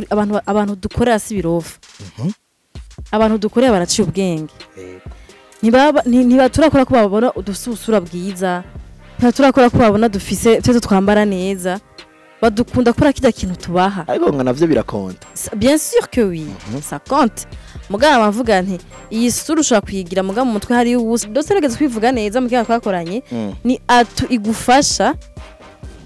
Nukuri abantu dukorera si birofa. Abantu dukorera baraciye ubwenge. Ntibaturakora ko babona udususura bwiza, ntibaturakora ko babona dufise twese twambara neza, badukunda kora kirya kintu tubaha. Ariko ngo navyo birakonta. Bien sûr que oui, ça compte. Mugabo bavuga nti iyi sura ushobora kuyigira mugabo mu mutwe hari ubusa. Dose regeze kwivuga neza mu kiganiro twakoranye, ni atu igufasha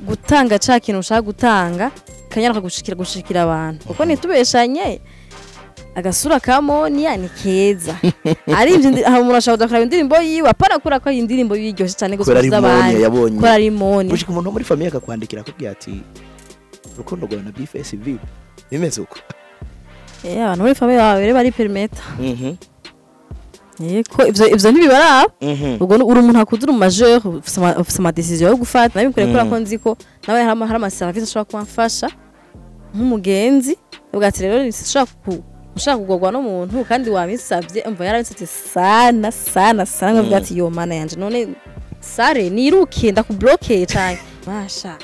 gutanga ca kintu ushaka gutanga kanyara gushikira abantu, kuko nitubeshanye agasura ka Monia ni keza. Ari ivyo umuntu ashobora kuraba indirimbo yiwe apara kura ko indirimbo yiryoshe cyane gusa z'abandi yabonye ko ari Monia. Gushika umuntu muri famille akakwandikira akubwira ati urukundo rwawe na Bface V bimeze uko. Abantu muri famille bawe bari permettre. Yego ivyo ntibibaraba. Ubwo uri umuntu akuze, uri majeur, ufise ama décision yo gufata. Nabikore kuri ko nzi ko nawe hari ama service ashobora kumfasha nk'umugenzi. Ubwo ati rero ushaka kugorwa n'umuntu kandi wamisavye, umva yarabisetse sana sana sana, nkavuga ati yo mana yanje none sare niruke ndakubloquer cyane. Masha,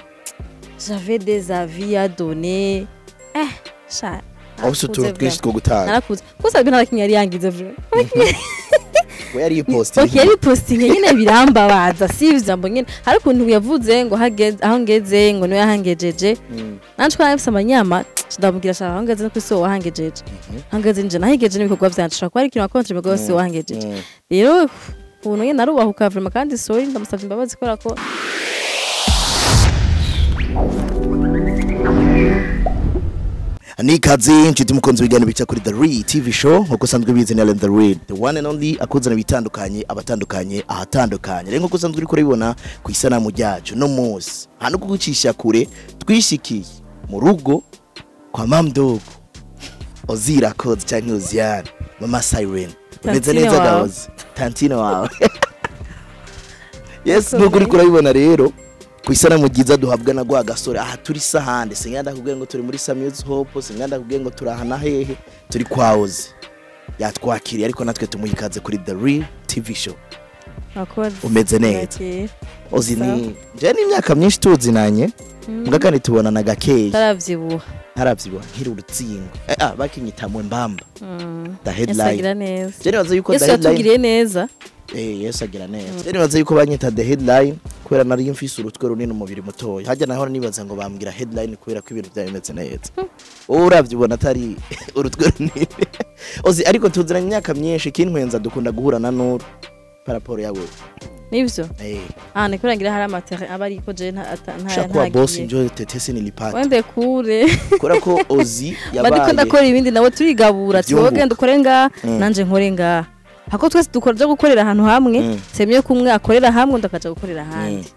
j'avais des avis à donner. Sha Ufise utuntu twinshi two gutanga. Narakuze kusa bintu narakinye yari yangize vraiment. We yari posting. Okay, yari posting nyine birambabaza, si ivyo nyine hari ukuntu yavuze ngo hageze aho ngeze ngo niwe yahangejeje. Nanje ko nafise amanyama ndamubwira shaka aho ngeze no kwisi wahangejeje. Hangeze nje nahigeje n'ibikorwa vyanje shaka ko ari ikintu wakonje ibikorwa si wahangejeje. Rero ukuntu nyine narubahuka vraiment kandi sorry ndamusavye imbabazi kubera ko Nikaze inshuti mukunzi w'igano bica kuri The Real TV Show, nkuko usanzwe bizi ni Alain The Real, the one and only akuzana bitandukanye abatandukanye ahatandukanye. Rero nkuko usanzwe uriko urabibona ku isanamu ryacu no munsi hano kugucisha kure twishikiye mu rugo kwa Mamdogo Ozira Kods canke Oziane Mama Siren. Umeze neza gaozi tantine wawe. Yes, nkuko uriko urabibona rero ku isanamu ryiza duhabwa na gwa gasore aha turi sahande, singanda kubwiye ngo turi muri Samuel's Hope, singanda kubwiye ngo turahana hehe, turi kwa Ozi yatwakiriye, ariko natwe tumuhikaze kuri The Real TV Show. Umeze neza Ozi? Ni je ni imyaka myinshi tuzinanye mbwa kandi tubonana gakeya. Taravyibuha. Taravyibuha nkiri urutsingo bakinyita mwe mbamba. The headline. Je nibaza yuko the headline yatugiriye neza. Yesu agira neza. Je nibaza yuko banyita the headline kubera nari mfise urutwe runini umubiri mutoya. Hajya naho nibaza ngo bambwira headline kubera ko ibintu byabimeze neza. Wowe uravyibona atari urutwe runini. Ozi ariko tuziranye imyaka myinshi kintwenza dukunda guhura na Nuru paraporo yawe. Nivyo? Ni kurangira hari amatere aba ariko je nta nta boss njo tetese nilipata. Wende kure. Kubera ko Ozi yabaye. Bariko ndakora ibindi nabo turigabura twoge ndukore nga nanje nkore nga. Hako twese dukora byo gukorera ahantu hamwe, semye kumwe akorera hamwe ndakaja gukorera ahandi.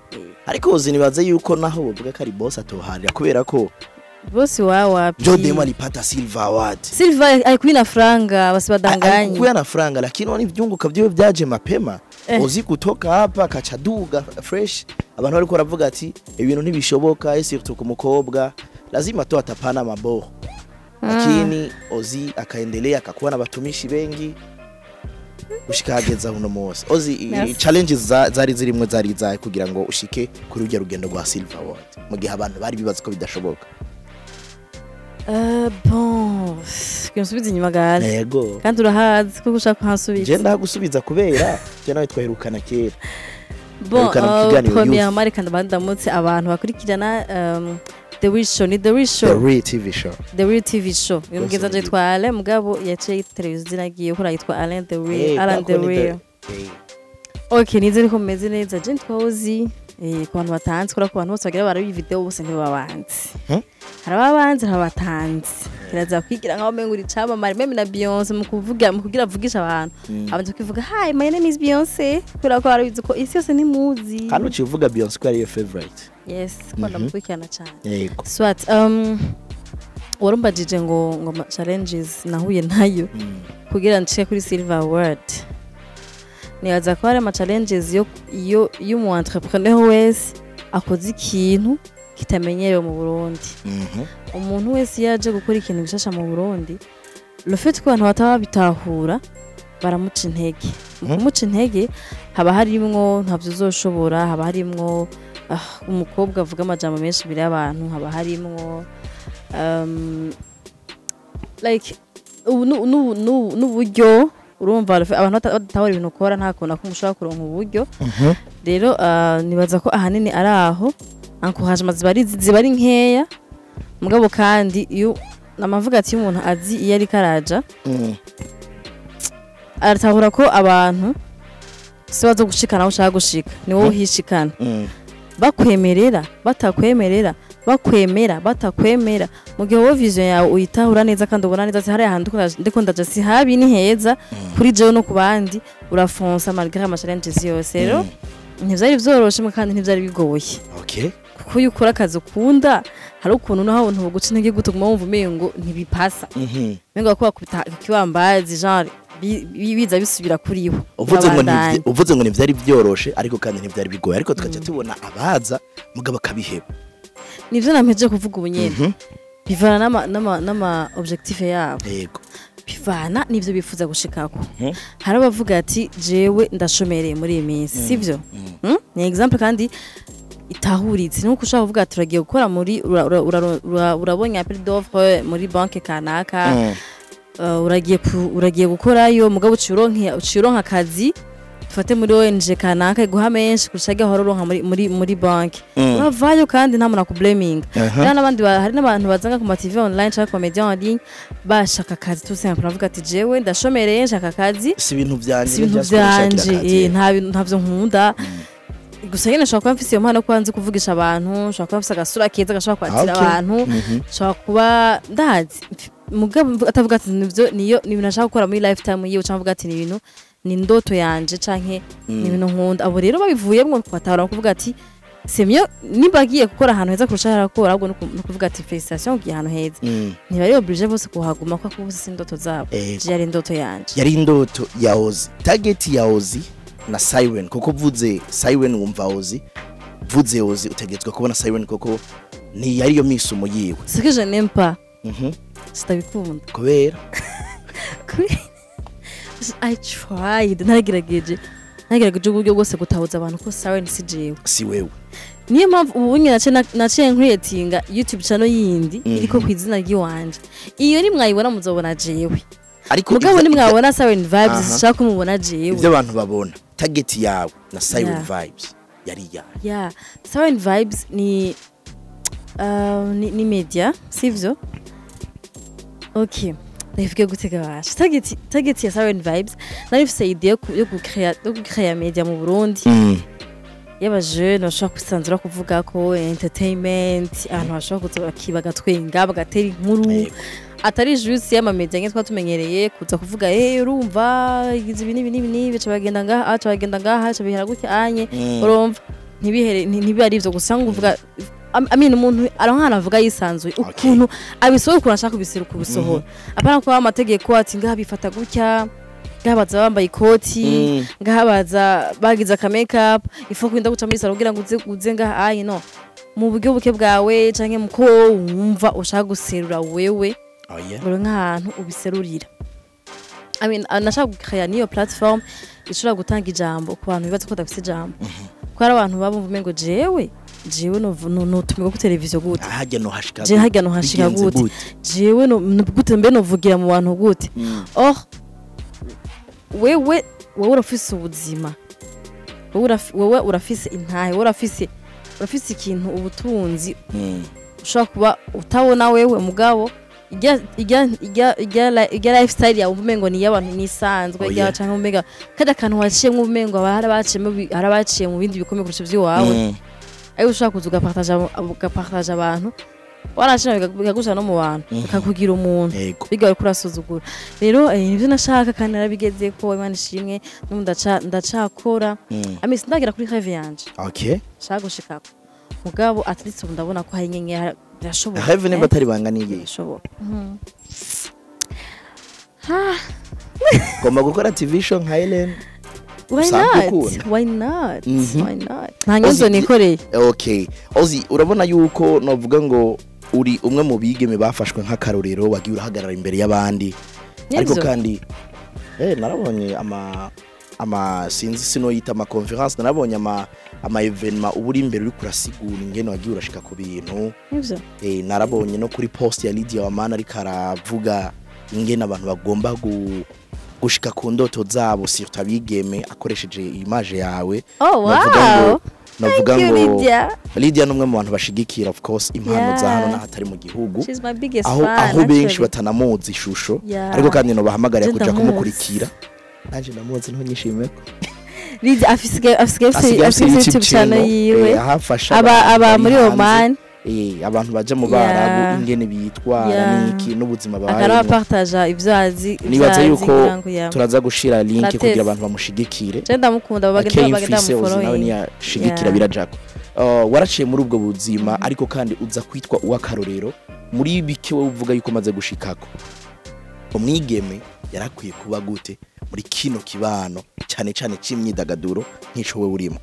Ariko Ozi nibaze yuko naho bovuga ko ari boss atoharira kubera ko boss wawe Jo Demo alipata Silver Award. Silver alikuwa na franga wasibadanganye. Alikuwa na franga lakini wani vyunguka vyiwe vyaje mapema. Ozi kutoka hapa akacaduga fresh. Abantu bariko baravuga ati ibintu ntibishoboka ese ku mukobwa lazima tu atapana maboho. Lakini Ozi akaendelea akakuwa na batumishi bengi ushika hageza uno munsi. Ozi challenges zari zirimwe zari zaye kugira ngo ushike kuri urya rugendo rwa Silver Award mu gihe abantu bari bibaza ko bidashoboka. Bon, nsubiza inyuma gare. Yego. Kandi urahazi kuko ushaka kuhansubiza. Je ndagusubiza kubera je nawe twaherukana kera. Bon, premièrement reka ndamutse abantu bakurikirana The Real Show, ni The Real Show. The Real TV Show. The Real TV Show. Uyu mugenzi wanje yitwa Alain mugabo yaciye televiziyo nagiye gukora yitwa Alain The Real, Alain The Real. Okay, nizere ko mumeze neza. Je nitwa Ozi. Ku bantu batanzi kora ku bantu bose bagira barabi video bose ntibabanzi. Hari ababanzi hari abatanzi. Kiraza kwigira nkaho mengo uri camamare meme na Beyonce mu kuvuga mu kugira avugisha abantu. Abantu kivuga hi my name is Beyonce kubera ko arabizi ko isi yose ntimuzi. Kandi ucivuga Beyonce ko ari your favorite. Yes, ko ndamukurikirana cyane. Yego. Swat warumbajije ngo challenges nahuye nayo kugira nshike kuri Silver Award. Nibaza ko hari ama challenges yo y'umu entrepreneur wese akoze ikintu kitamenyerewe mu Burundi. Umuntu wese yaje gukora ikintu gishasha mu Burundi, le fait ko abantu bataba bitahura baramuca intege. Kumuca intege haba harimwo ntavyo uzoshobora, haba harimwo umukobwa avuga amajambo menshi biri abantu, haba harimwo Like ubu n'uburyo, urumva abantu badatahura ibintu ukora, nta kuntu akumva ushobora kuronka uburyo. Rero nibaza ko ahanini ari aho encouragement ziba ari nkeya. Mugabo kandi iyo namavuga ati iyo umuntu azi iyo ariko araja, aratahura ko abantu si bazo gushikana aho ushaka gushika, ni wowe uhishikana. Bakwemerera, batakwemerera, bakwemera, batakwemera, mu gihe wowe vision yawe uyitahura neza kandi ubona neza ati hariya hantu ndiko ndaja si habi, ni heza kuri jewe no ku bandi, urafonsa malgré ama challenges yose. Rero ntivyari vyoroshe kandi ntivyari bigoye, kuko iyo ukora akazi ukunda, hari ukuntu naho abantu baguca intege gute, uguma wumva umengo ntibipasa, umengo ko bakubita ku kibambazi, genre biza bisubira kuri bo. Uvuze ngo Urabandanya. Uvuze ngo ntivyari vyoroshe, ariko kandi ntivyari bigoye, ariko tukaca tubona abaza mugabo akabiheba. Nivyo nampeje kuvuga ubu nyene. Bivana n'ama objectif yabo, bivana n'ivyo bifuza gushikako. Hari abavuga ati jewe ndashomereye muri iyi minsi, sivyo? Ni exemple kandi itahuritse, nuko ushobora kuvuga ati uragiye gukora muri urabonye appel d'offre muri banque kanaka, uragiye gukorayo, mugabo uciye uronka akazi, dufate muri ONG kanaka, iguha menshi kurusha ayo wahora uronka muri banki. Uravayo kandi nta muntu akublaminga. Hari n'abantu bazanga ku ma TV online cyangwa ku ma media en ligne bashaka akazi, tout simple, bavuga ati jewe ndashomereye, nshaka akazi. Si ibintu vyanje. Si ibintu vyanje, nta bintu, ntavyo nkunda. Gusa nyine nshobora kuba mfise iyo mpano yo kuba nzi kuvugisha abantu, nshobora kuba mfise agasura keza gashobora kwakira abantu, nshobora kuba ndazi. Mugabo atavuga ati nivyo, niyo ni ibintu ashaka gukora muri lifetime yiwe, cyangwa avuga ati ni ibintu, ni indoto yanje, canke ni ibintu nkunda. Abo rero babivuyemwo kubatahura, kuvuga ati c'est mieux nimba agiye gukora ahantu heza kurusha aho arakora, ahubwo no kuvuga ati félicitations, ugiye ahantu heza. Ntibari obligé bose kuhaguma kuko bose si indoto zabo. Je yari indoto yanje. Yari indoto ya Ozi. Target ya Ozi na Siren, kuko uvuze Siren wumva Ozi, vuze Ozi utegetswe kubona Siren, kuko ni yari yo misumo yiwe. Ce que je n'aime pas, sitabikunda. Kubera? I tried, nagerageje uburyo bwose gutahuza abantu ko Siren si jewe. Si wewe. Niyo mpamvu ubu nyine naciye nkreatinga YouTube channel yindi iriko ku izina ry'iwanje. Iyo ni mwayibona muzobona jewe. Ariko mugabo ni mwabona Siren Vibes, sishaka ko mubona jewe. Ivyo abantu babona, target yawe na Siren Vibes yari yawe? Yeah, Siren Vibes ni media, sivyo? Okay, ndabivuge gutega basha. Target ya Siren Vibes, nari mfise idée yo gucrea media mu Burundi y'abajene bashobora kwisanzura kuvuga ko entertainment, abantu bashobora kuza bagatwenga, bagatera inkuru, atari juste y'amamedia nke twa tumenyereye kuza kuvuga urumva igize ibi n'ibi n'ibi n'ibi, ca bagenda ngaha, ca bagenda ngaha, ca bihera gutya anye. Urumva ntibihere ntibibe ari ivyo gusa, ngo uvuga, I mean, umuntu aronka avuga yisanzuye ukuntu abisohora, ukuntu ashaka kubiseruka kubisohora, apana kuba amategeko ati ngaha bifata gutya, ngaha baza bambaye ikoti, ngaha baza bagize aka make up, ifo kurinda guca muri salon kugira ngo uze ngaha ayi no mu buryo buke bwawe, canke mu ko wumva ushaka guserura wewe, Oh, yeah. uri nk'ahantu ubiserurira. I mean, nashaka gukrea niyo platform ishobora gutanga ijambo ku bantu bibaza ko badafise ijambo, ko hari abantu baba bumva umengo jewe notumirwa ku televiziyo gute? Hajya no hashika. Je harya nohashika bigenze gute? Jewe gute mbe novugira mu bantu gute? Or wewe urafise ubuzima, wewe urafise intahe, wewe urafise ikintu, ubutunzi ushobora kuba utabona wewe. Mugabo ijya lifestyle yawe umengo ni y'abantu nisanzwe, ijya canke umenga kada kantu waciyemwo, umengo hari abaciye mu bindi bikomeye kurusha ivy'iwawe, ariko ushobora kuza ugapartaja abantu, warashima bikagusha no mu bantu, bikakugira umuntu, biga uriko urasuzugura. Rero nivyo nashaka kandi narabigeze ko, Imana ishimwe, n'ubu ndacakora. Ami sindagera kuri rêve yanje nshaka gushikako, mugabo at least ubu ndabona ko hari inyenyeri, birashoboka. Rêve nimba atari banga niye? Birashoboka. Ngomba gukora TV show nka Helen. Why Usanzwe not? ukunda. Why not? Why not? Nta nyunzo Ozi, nikoreye. Okay, Ozi, urabona yuko novuga ngo uri umwe mu bigeme bafashwe nk'akarorero, wagiye urahagarara imbere y'abandi, ariko Nivyo. kandi narabonye ama sinzi sino yita ama conférence, narabonye ama événement uba uri imbere uri kurasigura ingene wagiye urashika ku bintu. Nivyo. Narabonye no kuri post ya Lydia Wamana ariko aravuga. Ingene abantu bagomba gushika ku ndoto zabo, surtout abigeme, akoresheje image yawe. Oh Navuga wow. Navuga Thank you, ngo Lydia. Lydia ni umwe mu bantu bashigikira, of course, impano za hano n'ahatari mu gihugu. She's my biggest Aho fan, aho benshi actually. batanamuzi ishusho, ariko kandi no bahamagarira Je kuja ndamuzi. kumukurikira. Nanje ndamuzi, niho nyishimeko. Lydia afisigaye Asigaye afise afise YouTube channel yiwe. Ahafasha Aba abantu aba bari muri hanze. Oman. Abantu baja mu Barabu, ingene bitwara n'iki n'ubuzima Akaba babayemo. partaja ivyo azi, ivyo Nibaza azi yuko kugira ngo ya. turaza gushira link Aratese. kugira abantu bamushigikire. Je ndamukunda, bagenda Kane bagenda Fise uzi nawe bamufollowing. niyashigikira birajako. Waraciye muri ubwo buzima, ariko kandi uza kwitwa uw'akarorero muri bike. Wowe uvuga yuko umaze gushikako, umwigeme yarakwiye kuba gute muri kino kibano, cyane cyane c'imyidagaduro nk'ico wewe urimo?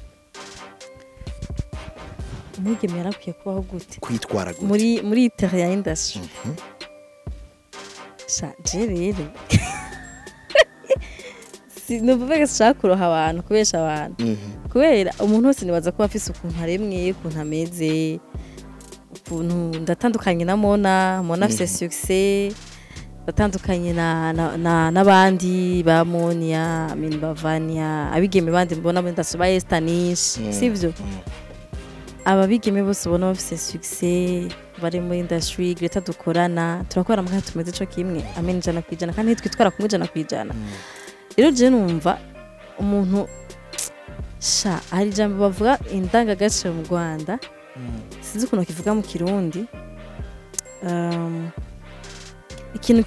Umwigeme yarakwiye kubaho gute? Kwitwara gute? Muri terrain industry. Sha, je rero si nuvuga ko sinshaka kuroha abantu, kubesha abantu, kubera umuntu wese nibaza ko afise ukuntu aremwe, ukuntu ameze, ukuntu ndatandukanye na Mona. Mona afise succès, ndatandukanye na n'abandi ba Monia, I mean, Bavania, abigeme bandi mbona muri industry, ba Estanish, sivyo? Aba bigeme bose ubona bafise succès bari muri industry, Greta dukorana, turakorana muga tumeze ico kimwe, amen, 100%, kandi ntitwitwara kumwe 100%. Rero je numva umuntu, sha, hari ijambo bavuga indangagaciro mu Rwanda, sinzi ukuntu bakivuga mu Kirundi, ikintu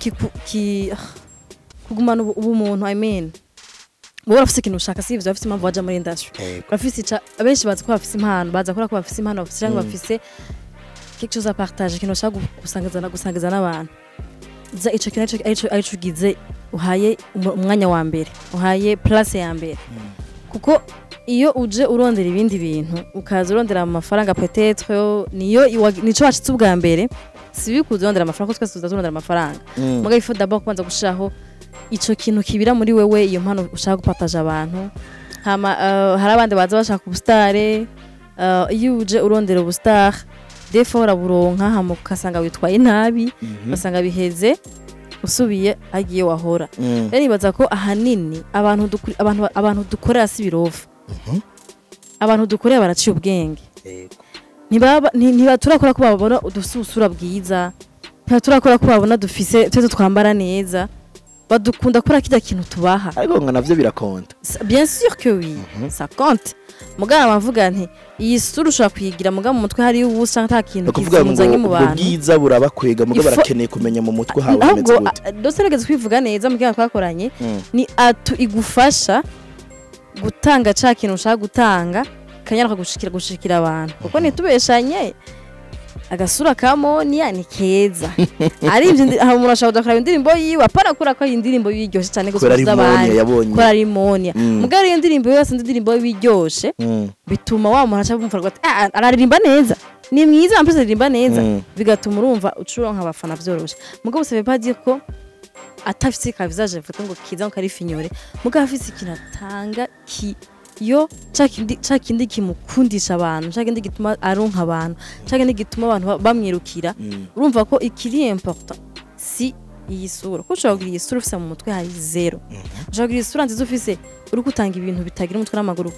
kugumana ubumuntu, I mean, wowe urafise ikintu ushaka, si ivyo? Bafise impamvu baja muri industry. Bafise abenshi bazi ko bafise impano, baza kubera ko bafise impano, bafise cyangwa bafise quelque chose à partager, ikintu bashaka gusangiza n'abantu. Za ico kintu arico ugize, uhaye umwanya wa mbere, uhaye place ya mbere, kuko iyo uje urondera ibindi bintu, ukaza urondera amafaranga, peut-être niyo nico wacitse ubwa mbere. Si bibi kuza urondera amafaranga, kuko twese tuza turondera amafaranga. Muga il faut d'abord kubanza gushiraho ico kintu kibira muri wewe, iyo mpano ushaka gupartager abantu. Hama hari abandi baza bashaka ubustar. Iyo uje urondera ubustar, des fois uraburonka, hama ugasanga witwaye nabi, ugasanga biheze usubiye agiye wahora. Rero nibaza ko ahanini abantu dukorera si birofa. Abantu dukorera baraciye ubwenge. Ntibaturakora ko babona dufise ubusura bwiza, ntibaturakora ko babona dufise twese twambara neza. Badukunda kubera kirya kintu tubaha. Ariko ngo navyo birakonta. Bien sûr que oui, ça compte. Mugabo bavuga nti iyi sura ushobora kuyigira, mugabo mu mutwe hariyo ubusa, ata kintu Ni ukuvuga ngo kizimuzanye mu ubwo bantu. bwiza burabakwega, mugo barakeneye kumenya mu mutwe hawe hameze Ahubwo gute. Dose nageze kwivuga neza mu kiganiro twakoranye, ni atu igufasha gutanga ca kintu ushaka gutanga, kanyara gushikira abantu, kuko ntitubeshanye, agasura ka Monia ni keza. Ari ivyo aho umuntu ashobora kuja kuraba indirimbo yiwe, apana kubera ko ari indirimbo yiwe iryoshe cane Kubera gusumba ari Monia abandi, yabonye. kubera ari Monia. Mugabo iyo ndirimbo yose, indirimbo yiwe iryoshe, bituma wa muntu aca bumva ati: "Ah, araririmba neza, ni mwiza, en plus aririmba neza." Bigatuma urumva ucuronka abafana vyoroshe. Mugabo ça veut pas dire ko atafise ka visage vuga ngo kiza, ngo kari finyore. Mugabo afise ikintu atanga ki yo ca kindi kimukundisha abantu, ca kindi gituma aronka abantu, ca kindi gituma abantu bamwirukira. Urumva ko ikiri important si iyi sura, kuko ushobora kugira iyi sura ufise mu mutwe hari zéro. Ushobora kugira isura nziza ufise uri gutanga ibintu bitagira umutwe n'amaguru,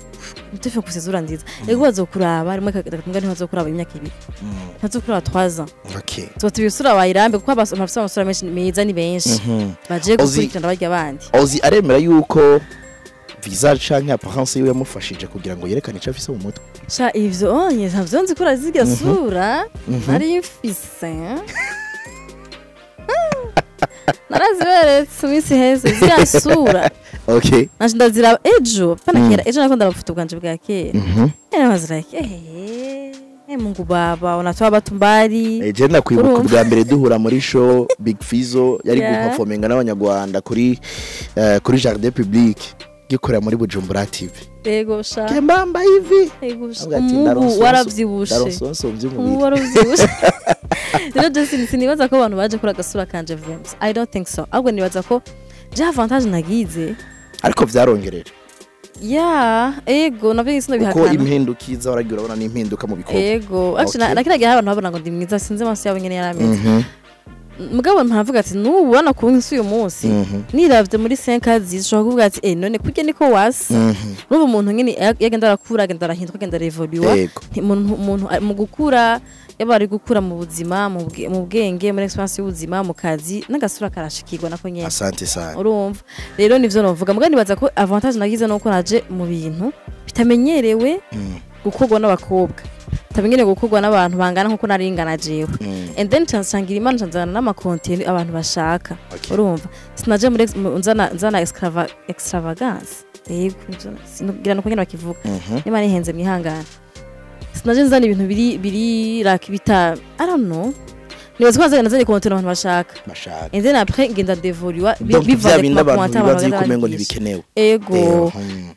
utefe kufise isura nziza. Ego, bazokuraba rimwe, mbwa ntibazokuraba imyaka 2, ntibazokuraba 3 ans. Tuba isura bayirambe, kuko abafise amasura menshi meza ni benshi baje gukurikirana barya abandi. Ozi aremera yuko visage canke apparence yiwe yamufashije kugira ngo yerekane ico afise mu mutwe? Sha, ivyo onye ntavyo nzi ko uraziga sura nari mfise, naraziberetse iminsi iheze ziriya sura. Nanje ndaziraba ejo, pana kera, ejo nako ndabafite ubwanje bwa kera. I was like, eh, Mungu Baba, unatoa watu mbali. Je ndakwibuka Urumva? ubwa mbere duhura muri show Big Fizzo yari guperforminga n'abanyarwanda kuri Jardin Public, gikorera muri Bujumbura TV. Ego sha. Kembamba hivi. Ego sha. Avuga ati, Umubu waravyibushe. Ndaronse Umubu by'umubiri. waravyibushe. Rero je sinibaza ko abantu baje kuri agasura kanje vraiment. I don't think so. Ahubwo nibaza ko je avantage nagize. Ariko vyarongereje. Yeah, ego navyo Uko sinabihakana. impinduka iza, waragiye urabona n'impinduka mu bikorwa. Ego, actually, na kira gihe abantu babona ngo ndi mwiza, sinzi amaso yabo nyene yarameze. Mugabo mparavuga ati n'ubu ubona ku nsi uyu munsi, niravye muri 5 ans ushobora kuvuga ati eh, none kurya niko wasa. Urumva umuntu nyene yagenda arakura, agenda arahinduka, agenda arevoluwa. Umuntu mu gukura, yaba ari gukura mu buzima, mu bwenge, muri expérience y'ubuzima, mu kazi, n'agasura karashikirwa nako nyene. Asante sana. Urumva rero nivyo novuga. Mugabo nibaza ko avantage nagize nuko naje mu bintu bitamenyerewe gukorwa n'abakobwa, bitamenyerewe gukorwa n'abantu bangana nkuko naringana jewe. And then nsangira Imana, nzana n'ama contenu abantu bashaka. Urumva sinaje muri nzana extravagance, yego sinugira nuko nyene bakivuga. Niba nihenze mwihangana, sinaje nzana ibintu biri like bita, I don't know, nibaza ko nzanye contenu abantu bashaka. Bashaka. And then après ngenda devoluwa Donc vya bivanye bindi ku abantu ma commentaires abantu bibaza yuko bagenda umengo banyigisha. ntibikenewe. Ego. Eh.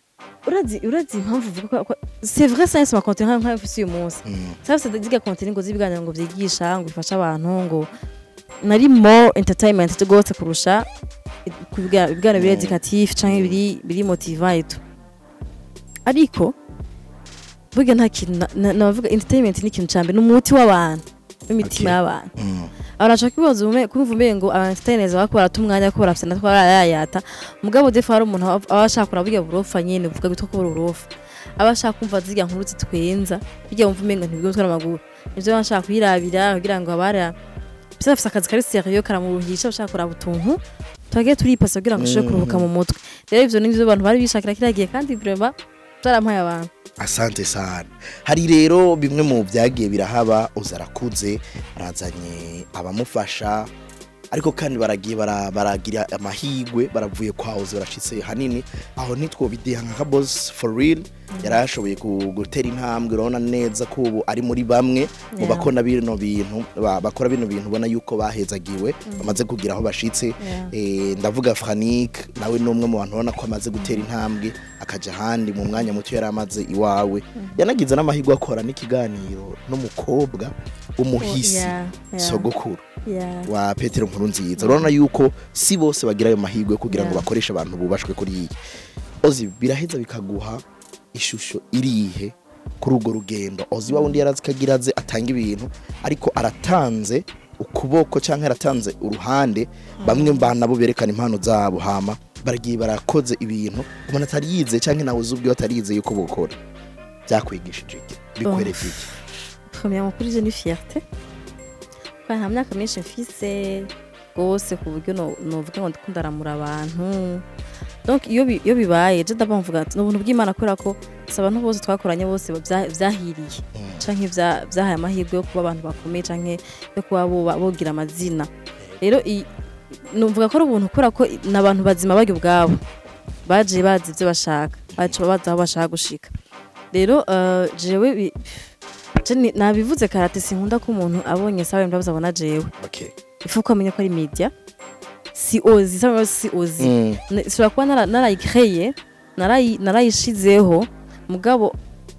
Urazi impamvu uvuga ko c'est vrai, science ma contenu nka mfise uyu munsi, ça c'est ziga contenu ngo z'ibiganiro, ngo vyigisha, ngo bifasha abantu, ngo nari more entertainment gose kurusha ibiganiro biri éducatif canke biri motivant et tout. Ariko burya nta kintu navuga, entertainment ni ikintu ca mbere, ni umuti w'abantu, w'imitima y'abantu. Abantu bashaka kwibaza ume kumva umengo aba entertainers bako barata umwanya ko barafyana ko barayayata. Mugabo des fois hari umuntu aba ashaka kuraba burya burofa nyene, uvuga bitwa ko burofa, aba ashaka kumva zirya nkuru zitwenza, burya wumva umengo ntibigomba amaguru, nivyo aba ashaka kwirabira kugira ngo abara bisa afise akazi kari sérieux karamuruhisha, ashaka kuraba utuntu twagiye turipasa kugira ngo ashobore kuruhuka mu mutwe. Rero ivyo nivyo abantu bari bishakira kiriya gihe, kandi vraiment byarampaye abantu. Asante sana. Hari rero bimwe mu byagiye birahaba, uza arakuze, arazanye abamufasha, ariko kandi baragiye baragira amahigwe, baravuye kwa Ozi, barashitse hanini aho ntitwobideha nka Boss for real yarashoboye gutera intambwe. Urabona neza ko ubu ari muri bamwe mu bakora bino bintu, bakora bino bintu, ubona yuko bahezagiwe, bamaze kugira aho bashitse. Ndavuga Franik, nawe ni umwe mu bantu ubona ko amaze gutera intambwe akaja ahandi mu mwanya muto yari amaze iwawe. Yanagize n'amahirwe akora n'ikiganiro n'umukobwa w'umuhisi, sogokuru wa Petero Nkurunziza. Urabona yuko si bose bagira ayo mahirwe kugira ngo bakoreshe abantu bubashwe kuri iyi. Ozi, biraheza bikaguha ishusho irihe kuri urwo rugendo? Ozi wa wundi yarazi kagira aze atanga ibintu, ariko aratanze ukuboko canke aratanze uruhande, bamwe nabo berekana impano zabo, hama baragiye barakoze ibintu umuntu atari yize canke nawe uzi ubwiwe atari yize yuko bokora. Byakwigishije iki? Bikwereka iki? Premièrement, kuri je ni fierté, kuko nta myaka myinshi mfise rwose ku buryo novuga ngo ndiko ndaramura abantu. Donc iyo bibaye, je d'abord mvuga ati ni ubuntu bw'Imana, kubera ko si abantu bose twakoranye bose vyahiriye canke vyahaye amahirwe yo kuba abantu bakomeye canke yo kuba bogira amazina. Rero numvuga ko ari ubuntu, kubera ko ni abantu bazima barya ubwabo baje bazi ivyo bashaka, baca bazi aho bashaka gushika. Rero jewe nabivuze karate, sinkunda ko umuntu abonye sawe ndabuze abona jewe. Il faut ko amenya ko ari media, si Ozi sawe, si Ozi. Ishobora kuba narayikreye, narayishizeho, mugabo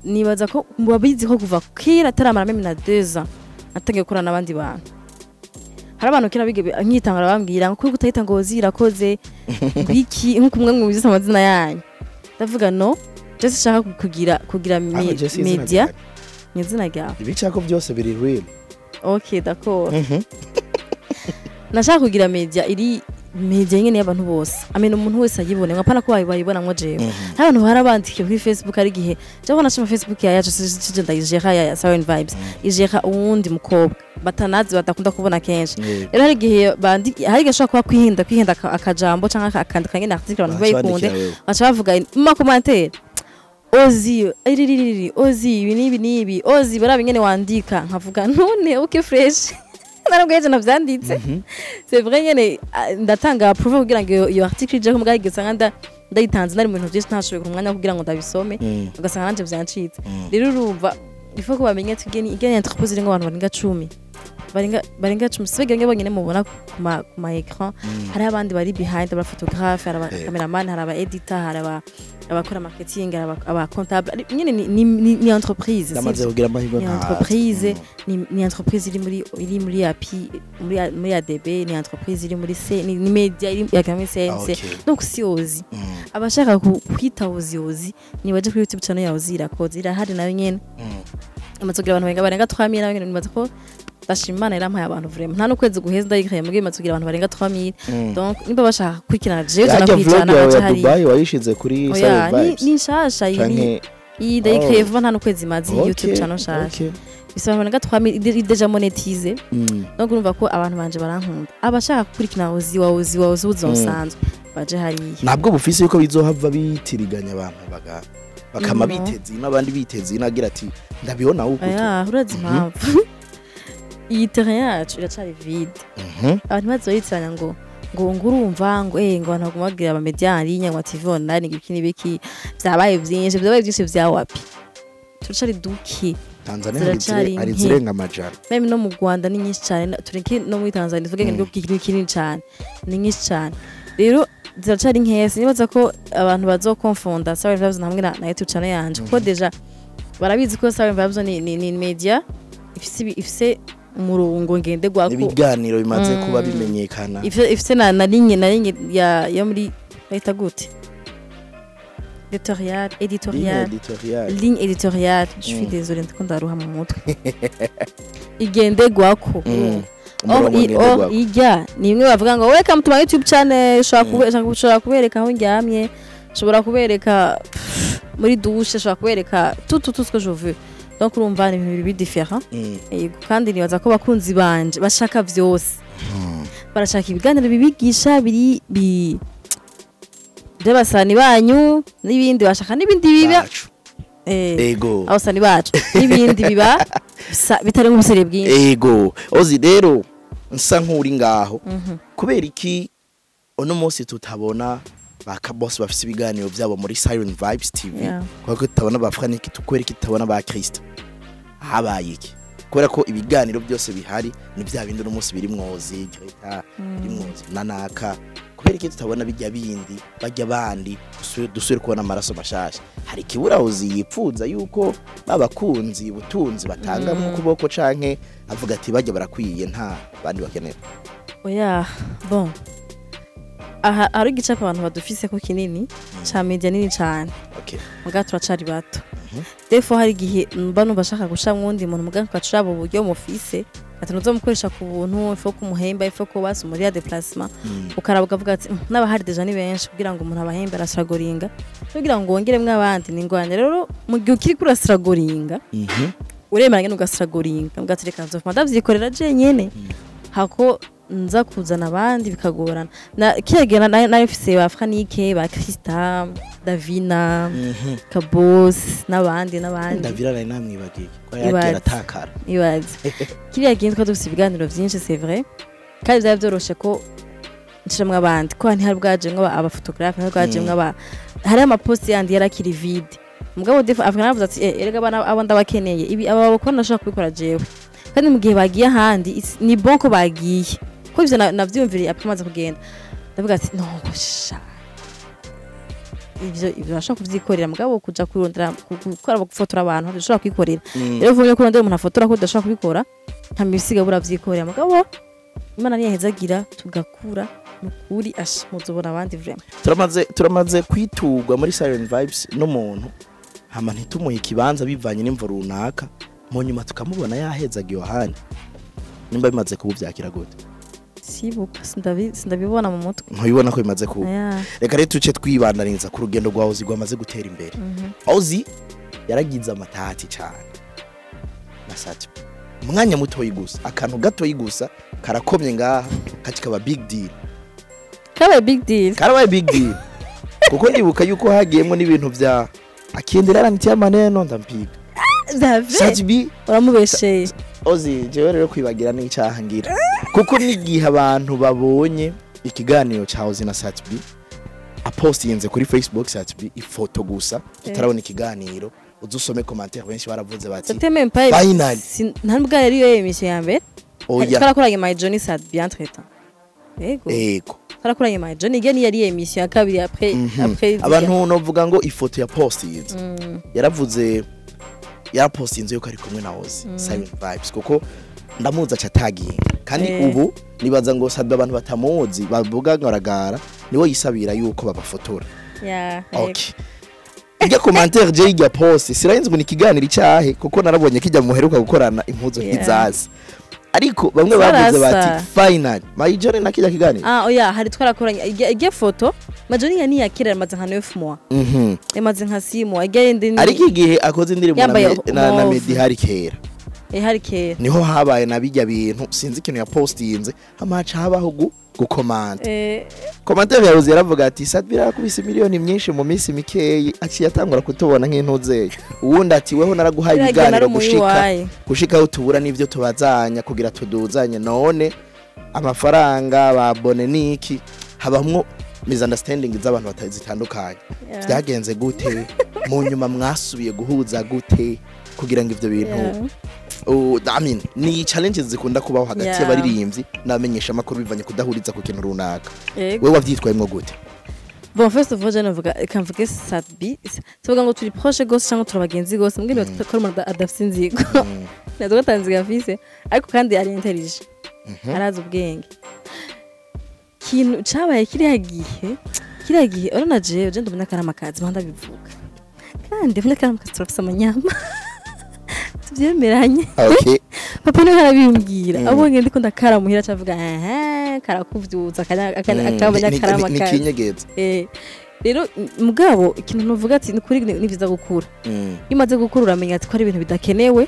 nibaza ko babizi ko kuva kera ataramara même na 2 ans natangiye gukorana n'abandi bantu. Hari abantu kera bige nkitanga bambwira ngo kuko utahita ngo Ozi irakoze biki, nkuko umwe mubizi amazina yanyu. Ndavuga no, je sinshaka kugira Aho je si izina media ryanjye. Ni izina ryawe. Ibicako byose biri real. OK, d'accord. Nashaka kugira media iri media nyene y'abantu bose, amena umuntu wese ayibone, nkapana ko bayibonamwo jewe. Hari abantu barabandikiye kuri Facebook, ari igihe jewe nashima Facebook ya yacu sije ndayigera ya Siren Vibes, igera uwundi mukobwa batanazi, badakunda kubona kenshi. Rero hari igihe bandi, hari igihe ashobora kuba kwihenda akajambo canke akandika nyene article abantu Baca bayikunde. bandikira wewe. Baca bavuga mu ma commentaires: "Ozi iriririri, Ozi ibi n'ibi n'ibi, Ozi barabe ingene wandika." Nkavuga none OK, fresh, narabwiye je navyanditse. C'est vrai nyene, ah, ndatanga approve kugira ngo iyo article ije ko, mbwa usanga ndayitanze nari mu bintu byinshi, ntashoboye ku mwanya kugira ngo ndabisome, ugasanga nanje vyancitse. Rero urumva il faut ko bamenye ati igeni entreprise irimwo abantu barenga 10, barenga 10, si bagenge bonyene mubona ku ma écran. Hari abandi bari behind, aba photographe, hari aba cameraman, hari aba editor, hari aba abakora marketing, hari aba comptable. Nyene ni entreprise. Ndamaze kugira amahirwe Ni nka entreprise, ni entreprise iri muri API, muri ADB, ni entreprise iri muri C, ni media iri ya muri CNC. Donc si Ozi, abashaka kwita Ozi, Ozi ni baje kuri YouTube channel ya Ozi irakoze, irahari nayo nyene. Amaze kugira abantu barenga 3000, nayo nyene nibaza ko Ndashima Imana yarampaye abantu vraiment, nta n'ukwezi guheza ndayikaye mugiye maze kugira abantu barenga 3000. Donc nimba bashaka gukurikirana jewe, Yarya vlog tunakwicana yawe baca ya hariya. Dubai wayishize kuri Oya, Silent ni Vibes ni nshasha iyi, canke? Iyi ndayikaye Oh. vuba, nta n'ukwezi imaze iyi YouTube channel nshasha. Bisaba abantu barenga 3000, déjà monétisé. Donc urumva ko abantu banje barankunda. Abashaka gukurikirana Ozi wa Ozi wa Ozi ubuzima busanzwe baje hariya. Ntabwo bufise yuko bizohava bitiriganya abantu baga bakama No. biteze ino, abandi biteze ino, agira ati ndabibona uko. Oya, urazi impamvu? Iyi terrain yacu iracari vide. Abantu bazi baritiranya ngo urumva ngo abantu baguma babwira aba média en ligne ngo TV online, ngo ibiki n'ibiki, vyabaye vyinshi, vyabaye vyinshi vya wapi, turacari duke. Tanzania hari Ziracari hari nke. zirenga amajana. Même no mu Rwanda ni nyinshi cyane, tureke no muri Tanzania, tuvuge ngo nibwo kintu kinini cyane, ni nyinshi cyane. Rero ziracari nkeya, sinibaza ko abantu bazokonfonda Siren Vibes hamwe na YouTube channel yanje, kuko déjà barabizi ko Siren Vibes ni media ifise umurongo ngenderwako. Ibiganiro bimaze kuba bimenyekana. Ifise na ligne ya yo muri bayita gute, editorial. Ligne Editorial. Editorial. Ligne éditoriale, je suis désolée, ndiko ndaruha mu mutwe, igenderwako. Or, Umurongo ngenderwako. Ijya ni imwe bavuga ngo welcome to my YouTube channel, ushobora kubereka aho ndyamye, ushobora kubereka muri douche, ushobora kubereka tout, tout, tout ce que je veux. Donc urumva ni ibintu bibiri différent. Yego, kandi nibaza ko abakunzi banje bashaka vyose, barashaka ibiganiro bibigisha biri bi by'abasani banyu n'ibindi bashaka n'ibindi biba Bacu. Ego. Abasani bacu n'ibindi biba bitari nk'ubusere bwinshi. Ego, Ozi, rero nsa nk'uri ngaho, kubera iki uno munsi tutabona ba Kabos bafise ibiganiro byabo muri Siren Vibes TV? Kubera ko tutabona ba Frank, kubera iki tutabona ba Kristo? Habaye iki? Kubera ko ibiganiro byose bihari ni bya bindi uno munsi biri mwozi Greta, biri mwozi nanaka. Kubera iki tutabona bijya bindi bajya bandi, dusubire kubona amaraso mashasha? Hari ikibura Ozi yipfuza yuko babakunzi butunzi batanga mu kuboko, canke avuga ati bajya barakwiye, nta bandi bakenera? Oya, bon, aha hari igicapo abantu badufise ko kinini ca media nini cane. Muga turacari bato. Des fois hari igihe mba numva ashaka gushamwo uwundi muntu, muga tukacuraba uburyo mufise, ati ntuzomukoresha ku buntu, il faut kumuhemba, il faut ko basi muri ya déplacement. Ukaraba ukavuga ati "N'abahari déjà ni benshi, kugira ngo umuntu abahembe arasiragoringa, kugira ngo wongeremwo abandi ni ingorane." Rero mu gihe ukiri kurasiragoringa, uremera nyene ugasiragoringa, ugatereka reka nzofuma ndavyikorera jenyene hako nza kuzana abandi bikagorana. Na kiriya gihe nari mfise ba Franike, ba Krista, Davina, Kabos n'abandi n'abandi. Ndavira nari namwibagiye ko Ibaze. yagiye aratakara. Ibaze, kiriya gihe twari dufise ibiganiro vyinshi, c'est vrai, kandi vyari vyoroshe ko nshiramwo abandi, ko ntihari bwajemwo abaphotographe, ntihari bwajemwo aba, hariho amaposte yandi yarakiri vide. Mugabo des fois Afrika navuze ati erega abana abo ndabakeneye, ibi aba bakora ndashobora kubikora jewe. Kandi mu gihe bagiye ahandi, ni bon ko bagiye, ko ivyo navyiyumviriye après maze kugenda, ndavuga ati no sha, ivyo bashobora kuvyikorera, mugabo kuja kurondera gukora gufotora abantu dushobora kwikorera. Rero uvuye ko urondera umuntu afotora ko udashobora kubikora, nta mibisiga buravyikorera. Mugabo Imana niyahezagira tugakura, nukuri asha muzobona abandi vraiment. Turamaze kwiturwa muri Siren Vibes n'umuntu, hama ntitumuhe ikibanza bivanye n'imvo runaka, mu nyuma tukamubona yahezaga Yohani. Nimba bimaze kuba, uvyakira gute? Sibuka, sindabibona mu mutwe. Ntubibona ko bimaze kuba? Aya. Reka rero tuce twibandaniriza ku rugendo rwa Ozi rwamaze gutera imbere. Ozi yaragize amatati cyane na Sat B, umwanya mutoyi gusa, akantu gatoyi gusa karakomye ngaha kaba big deal. Kabaye big deal. Karabaye big deal, kuko ndibuka yuko hagiyemo n'ibintu vya akiendelea ananitia maneno ndampiga. David. Sat B. Uramubesheye. Ozi, jewe rero kwibagira n'icaha ngira, kuko n'igihe abantu babonye ikiganiro ca Ozi na Sat B apostinze kuri Facebook, Sat B ifoto gusa, tutarabona ikiganiro, uzusome commentaire, benshi baravuze bati C'était même pas Finally. Nta nubwo yari iyo émission ya mbere. Oya. Twarakoranye My Johnny Sat B entre temps, yego. Ego. Twarakoranye My Johnny igihe niyo yari émission ya kabiri après après. Abantu novuga ngo ifoto ya postinze, yaravuze, yarapostinze yuko ari kumwe na Ozi Silent Vibes, kuko ndamuzi aca taginga kandi. Ubu nibaza ngo Sat B abantu batamuzi bavuga ngo aragara, niwe yisabira yuko babafotora. Ya, yego. Okay, irya commentaire je irya post sirayenze ngo ni ikiganiro icyahe, kuko narabonye kijya muheruka gukorana impuzu ntizazi. Ariko bamwe bavuze Twarasa. bati final Mayijoni na kijya kiganiro. Ah, oya, hari twarakoranye ijya foto Majoni ya ni ya kera, yamaze nka 9 mois, yamaze nka 6 mois. Ijya yindi ni Ariko igihe akoze indirimbo na Yambaye na mauve. Meddy hari kera. Hari kera. Niho habaye na bijya bintu, sinzi ikintu yapostinze, hamaca habaho gukomanta. Commentaire yaruze yaravuga ati Sadbi yarakubise miliyoni myinshi mu minsi mikeyi, aciye atangura kutubona nk'intuzeye. Uwundi ati weho naraguhaye Biragira ibiganiro nari umuyi gushika wayo. Gushika aho tubura n'ivyo tubazanya kugira tuduzanye, none amafaranga babone niki? Habamwo misunderstanding z'abantu zitandukanye. Byagenze gute mu nyuma? Mwasubiye guhuza gute kugira ngo ivyo bintu I mean, ni challenges zikunda kubaho hagati y'abaririmbyi n'abamenyesha amakuru bivanye kudahuriza ku kintu runaka. Wewe wavyitwayemwo gute? Bon, first of all, je navuga reka mvuge Sadbi, tuvuga ngo turi proche gose cyangwa turi abagenzi gose, mbwira ko umuntu adafise inzigo, natwe atanzigo afise, ariko kandi ari intelligent, arazi ubwenge. Ikintu cabaye kiriya gihe urabona jewe je ndi umunyakaramakazi, mpanda ndabivuga, kandi umunyakaramakazi turafise amanyama, tuvyemeranye. Papa niwe arabimbwira, abonye ndiko ndakara muhira acavuga ehe karakuvyutsa akanya Ni kinyegeza. Rero mugabo ikintu nuvuga ati ni kuri ni vyiza gukura. Iyo umaze gukura uramenya ati ko hari ibintu bidakenewe,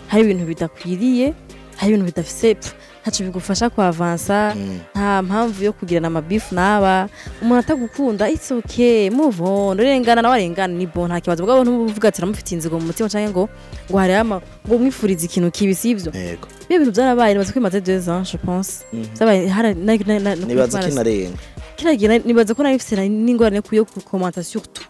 hari ibintu bidakwiriye, hari ibintu bidafise ntaco bigufasha kuavansa. Nta mpamvu yo kugirana amabifu n'aba. Umuntu atagukunda, it's okay, move on, urengana nawe arengana, ni bon, nta kibazo. Mugabo ntuvuga ati uramufitiye inzigo mu mutima canke ngo hariho ngo umwifurize ikintu kibi, sivyo? Yego. Ibyo bintu byarabaye, nibaza ko bimaze 2 ans, je pense. Byabaye hari Nibaza kinarenga. Kiriya gihe nibaza ko nari mfise n'ingorane yo kukomanta, surtout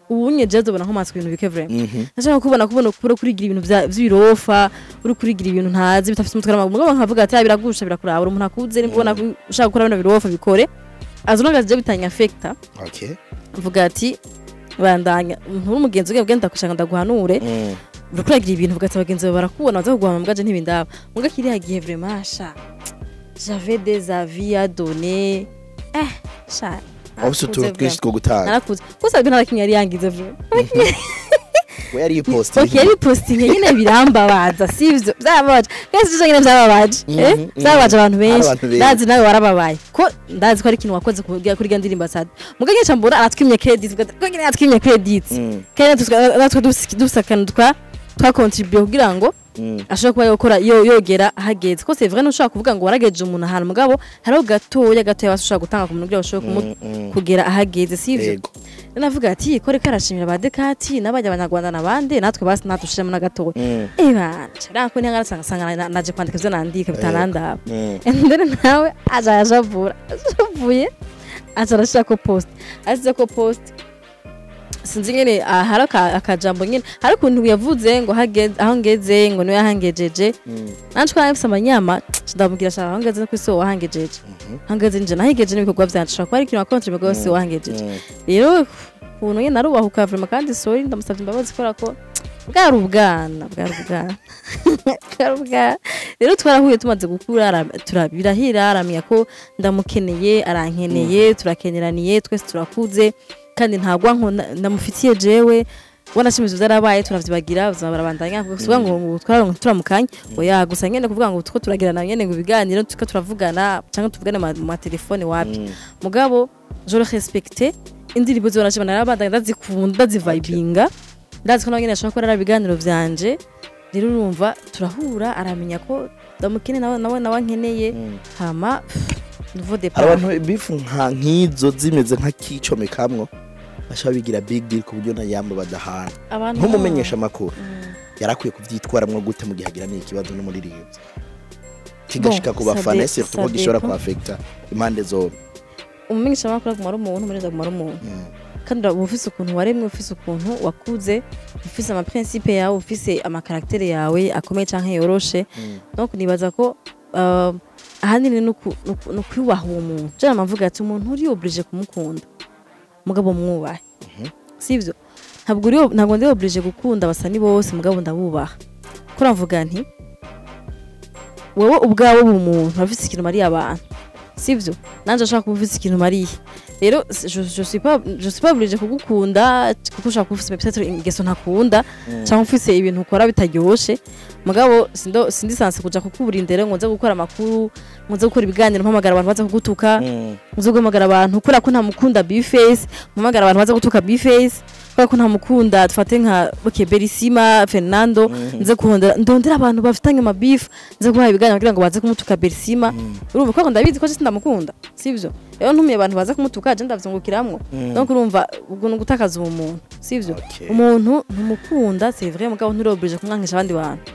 ubu nye je nzobona nkomanse ku bintu bike vraiment. Nashaka kubona kubura kurigira ibintu vy'ibirofa, uri kurigira ibintu ntazi bitafise umutwe n'amaguru. Mugabo nkavuga ati: "Ah, biragusha, birakuraba, uri umuntu akuze, nimba ubona ko ushaka gukora bino birofa bikore, as long as je bitanya affecta." Mvuga ati bandanya nturi umugenzi ugiye ugenda kushaka ndaguhanure. Uriko uragira ibintu uvuga ati abagenzi bawe barakubona, baza kuguhama, mugaje ntibindaba. Muga kiriya gihe vraiment sha j'avais des avis à donner, sha. Wabise utuntu twinshi two gutanga. Narakuze gusa nta kimwe yari yangize vraiment. We yari yipostinze. Okay, yari postinge nyine birambabaza, sivyo? Byababaje kandi sivyo nyine byababaje, byababaje abantu benshi. Abantu benshi. Ndazi nawe warababaye, ko ndazi ko ari ikintu wakoze kuri iyo ndirimbo Sadi. Muga ngiye mbona aratwimye credit, ko nyine aratwimye credit, kandi natwe dufise akantu twakontribuye kugira ngo ashobora kuba yokora yo yogera hageze. Ko c'est vrai, ntushobora kuvuga ngo warageje umuntu ahantu, mugabo hariho gatoya gatoya basi ushobora gutanga ku muntu kugira ngo ushobore kugera ahageze, sivyo? Yego. Navuga ati ko reka arashimira ba Dekati n'abajya abanyarwanda n'abandi, natwe basi natushiremo na gatoya. Eba nshaka ntihangara sanga naje kwandika ivyo nandika bitanandaba. And then nawe aja ajavura ajavuye, aja arashira ko post, asize ko post, sinzi nyene, hari akajambo nyene, hari ukuntu yavuze ngo hageze aho ngeze, ngo niwe yahangejeje. Nanje ko nafise amanyama, ndamubwira shaka aho ngeze no kwisi wowe wahangejeje, aho ngeze nje nahigeje n'ibikorwa vyanje, shaka kuba ari ikintu wakonje rwose wahangejeje. Rero ukuntu nyene narubahuka vraiment, kandi sorry, ndamusavye imbabazi kubera ko bwari ubwana, bwari ubwana, bwari ubwana. Rero twarahuye tumaze gukura, birahira, aramenya ko ndamukeneye, arankeneye, turakeneraniye twese, turakuze, kandi ntabwo ndamufitiye jewe. Wanashimije byarabaye, turavyibagira, ubuzima barabandanya. Kuvuga ngo twararonka turamukanye, oya, gusa nyene kuvuga ngo tuko turagirana nyene ngo ibiganiro tuko turavugana cyangwa tuvugane mu matelefone, wapi. Mugabo je le respecte, indirimbo ziwe nashima narabandanya ndazikunda, ndazivibinga, ndazi ko nawe nyene ashobora gukora ibiganiro vyanje. Rero urumva turahura, aramenya ko ndamukene, nawe nkeneye, hama nouveau Hari départ. Abantu bifu nka nk'izo zimeze nk'akicomekamwo bashobora bigira big deal ku buryo na yambo badahana. Abantu Nk'umumenyesha amakuru yarakwiye kuvyitwaramwo gute mu gihe agira n'ikibazo n'umuririmbyi kigashika ku Bon, ça bafana, surtout ko ça gishobora dépend. kuafekta impande zombi? Umumenyesha amakuru aguma ari umuntu, umumenyesha aguma ari umuntu, kandi uba ufise ukuntu waremwe, ufise ukuntu wakuze, ufise amaprincipe yawe, ufise amacaractère yawe akomeye canke yoroshe. Donc nibaza ko ahanini ni ukwubaha uwo muntu. Je nama mvuga ati umuntu uri obligé kumukunda, mugabo mwubahe, sivyo? Ntabwo ndi obligé gukunda abasani bose, mugabo ndabubaha. Ko navuga nti wowe ubwawe uba umuntu urafise ikintu mariye abantu, sivyo? Nanje ashaka kuba ufise ikintu mariye. Rero je suis pas obligée kugukunda kuko ushaka kuba ufise peut-être ingeso ntakunda cyangwa ufise ibintu ukora bitaryoshe. Mugabo sindo sindi censée kuja kukubura indero ngo nze gukora amakuru, ngo nze gukora ibiganiro mpamagara abantu baza kugutuka, nze guhamagara abantu kubera ko ntamukunda Bface, mpamagara abantu baza gutuka Bface kubera ko ntamukunda. Dufate nka okay, Berisima Fernando, nze kuhondera ndondera abantu bafitanye ama beef, nze kubaha ibiganiro kugira ngo baze kumutuka Berisima. Urumva ko ndabizi ko je sindamukunda, sivyo? Rero ntumiye abantu baza kumutuka, je ndavyungukiramwo. Donc urumva ubwo ni ugutakaza ubumuntu, sivyo? Okay. Umuntu ntumukunda, c'est vrai, mugabo nturi obligé kumwankisha abandi bantu.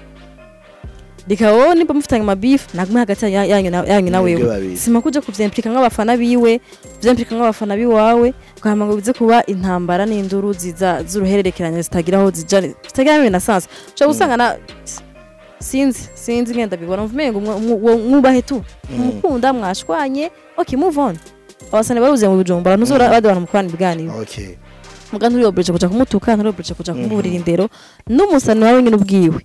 Reka wowe nimba mufitanye ama beef nagume hagati yanyu na Mwebwe wewe. babiri. Sima kuja kuvyimplika nk'abafana biwe, vyimplika nk'abafana biwawe, ukahama ngo bize kuba intambara n'induru ziza z'uruhererekeranye zitagira aho zija, zitagira na sens. Ushobora gusanga na sinzi ngenda bibona mvumengo mwubahe tu mukunda mwashwanye, okay, move on. Abasane baruze mu Bujumbura, ntuzora abandi bantu mukorana ibiganiro. Muga nturi obligé kuja kumutuka, nturi obligé kuja kumuburira indero. N'umusani wawe nyine ubwiwe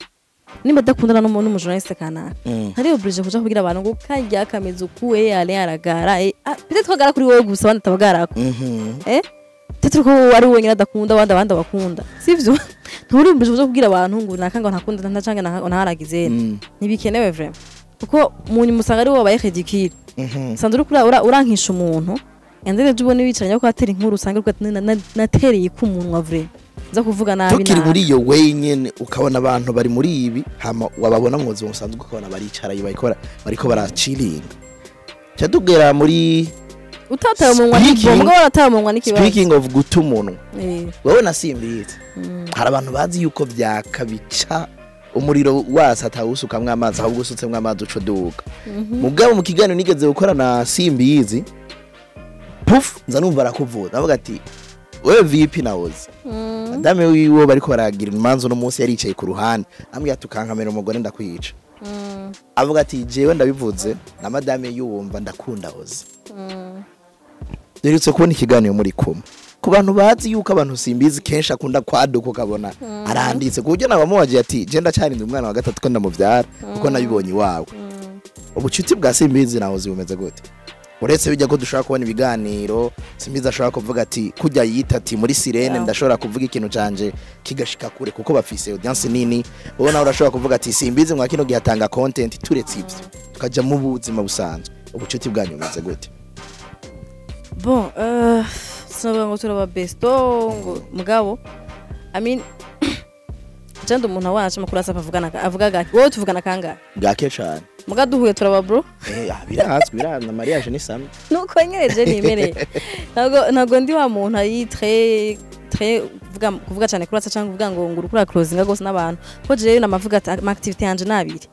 nimba adakundana n'umujournaliste kanaka, ntari obligé kuja kubwira abantu ngo karya kameze ukuwe ale aragara, peut-être ko agara kuri wowe gusa, abandi atabagarako. Peut-être ko wowe ari wenyine adakunda, abandi abakunda, sivyo? Nturi obligé kuja kubwira abantu ngo naka ngo ntakunda nta canke naka ntaragize. Ntibikenewe vraiment, kuko mu nyuma usanga ari wowe wabaye ridicule. Sanzwe uriko urankisha umuntu endere ejo ubone wicaranye ko atera inkuru, usanga uriko ati, natereye kumunwa vraiment nza kuvuga nabi." Tukiri Nabi. muri iyo wenyene, ukabona abantu bari muri ibi, hama wababona mu buzima busanzwe ukabona baricaraye bariko baraciringa, ca tugera muri Utataye umunwa ni ngombwa, warataye umunwa n'ikibazo. Speaking of guta umunwa, wowe nasimbizi, hari abantu bazi yuko vyakabica umuriro wasa atawusukamwo amazi, ahubwo usutsemwo amazi uca uduga. Mugabo mu kiganiro nigeze gukora na Simbizi, puf, nza numva arakuvuza avuga ati: "Wewe vipi?" Nawoze madame wiwe bariko baragira imanza uno munsi, yaricaye ku ruhande, ambwira ati: "Ukankamera umugore ndakwica." Avuga ati: "Jewe ndabivuze na madame yumva ndakunda oze." Duherutse kubona ikiganiro muri kumwe. Ku bantu bazi yuko abantu Simbizi kenshi akunda kwaduka, ukabona aranditse ku buryo nabamubagiye ati: "Je ndacyarinze umwana wa gatatu ko ndamubyara kuko nabibonye iwawe." Ubucuti bwa Simbizi nawe bumeze gute, uretse bijya ko dushobora kubona ibiganiro Simbizi ashobora kuvuga ati kujya yita ati muri sirene, ndashobora kuvuga ikintu canje kigashika kure kuko bafise audience nini. Wowe nawe urashobora kuvuga ati Simbizi mwa kino gihe atanga content. Turetse ivyo tukajya mu buzima busanzwe, ubucuti bwanyu bumeze gute? Bon, sinavuga ngo turaba besto ngo, mugabo I mean, je ndi umuntu wacu makuru asapa avugana avuga gake. Wowe tuvugana kangahe? Gake cane. Muga duhuye turaba bro. Birazwi, birazwi, mariage ni samwe. Nuko nyene je nimereye, ntabwo ndi wa muntu ari très très kuvuga cyane kuri WhatsApp cyangwa kuvuga ngo urukura closing gose n'abantu, ko jewe namavuga ati ama activité yanje nabiri